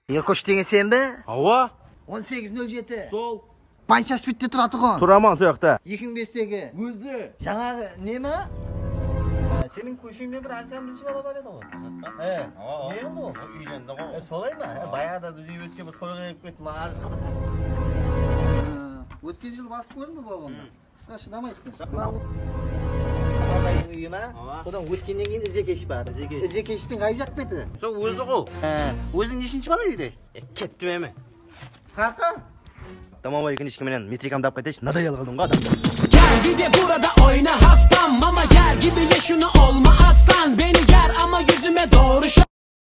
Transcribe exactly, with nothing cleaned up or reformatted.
Erkosh degen sen be? Awa. On segiz nol jeti. Sol. Bancha spidte turatuǵın. Turaman soyaqta. Eki mıń bestegi. Ózi. Jańaǵı neme? Seniń kóshengde bir ansamblchi bala bar edi ǵoy. E, ne qıldı ol? Úylendi ǵoy. E, solay ma? E, bayaǵıda biz úyge ótken bir toyǵa kelip ketti, maǵan arız qıldı. Ótken jılı basıp kórdim bul balkondı. Qısqa shıdamaydı. Awa. Sodan ótkennen keyin Izekesh bar. Izekesh. Izekeshtiń qay jaq beti? Sol ózi ǵoy. Óziń neshinshi bala úyde? E, kettim eme. Haqı? Tamam, ekinshi kishki menen metrikamdı alıp qaytayınshı, nadoyal qıldım ǵoy adamdı. Gel bir de burada oyna hastam, mama gel gibi ye şunu olma aslan. Beni ger ama yüzüme doğru